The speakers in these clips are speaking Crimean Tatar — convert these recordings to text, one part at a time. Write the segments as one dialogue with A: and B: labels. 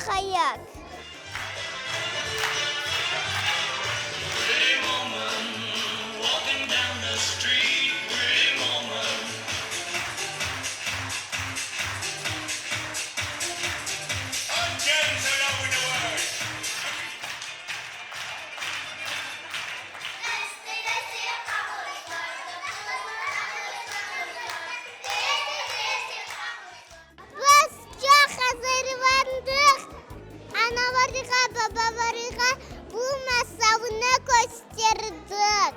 A: Baqayıq. Biz çoq azırlandıq. Analarğa, babalarğa bu masalnı kösterdik.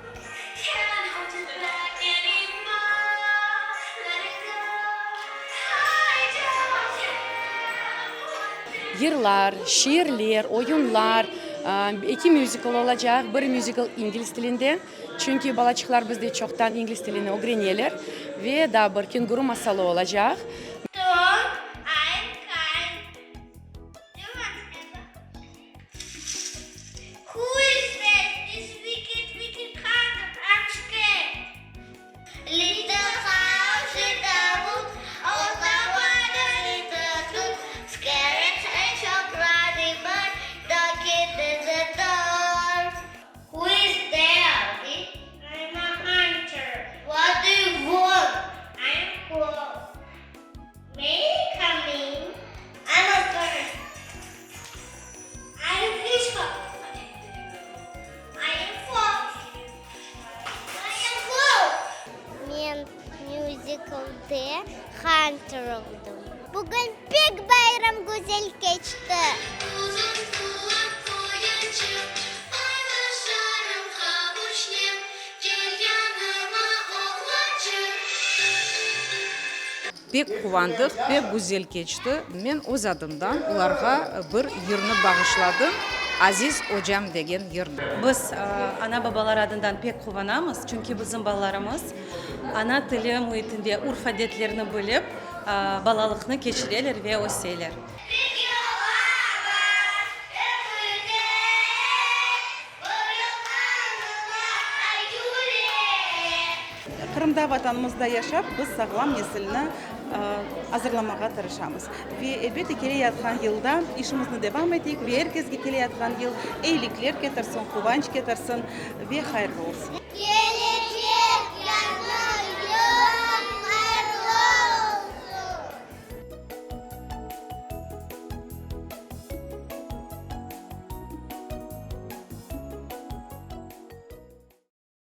B: Yırlar, şiirler, oyunlar, eki müzikl olacaq, bir müzikl ingliz tilinde, çünki balaçıqlar bizde çoqtan ingliz tilini ögreneler, ve daa bir kenguru masalı olacaq.
A: Men müziklde Hunter oldım. Bugün pek bayram güzel keçti.
C: Pek quvandıq, pek güzel keçti. Men öz adımdan olarğa bir yırnı bağışladım, Aziz ocam degen yırnı.
D: Biz ana-babalar adından pek quvanamız, çünki bizim balalarımız ana tili müitinde urf-adetlerni bilip, balalıqnı keçireler ve öseler.
E: Qırımda, Vatanımızda yaşap, biz sağlam nesilni azırlamağa tırışamız. Ve, elbette, keleyatqan yılda işimizni devam eteyik ve er kesge keleyatqan yıl eyilikler ketirsin, quvanç ketirsin ve hayırlı olsun.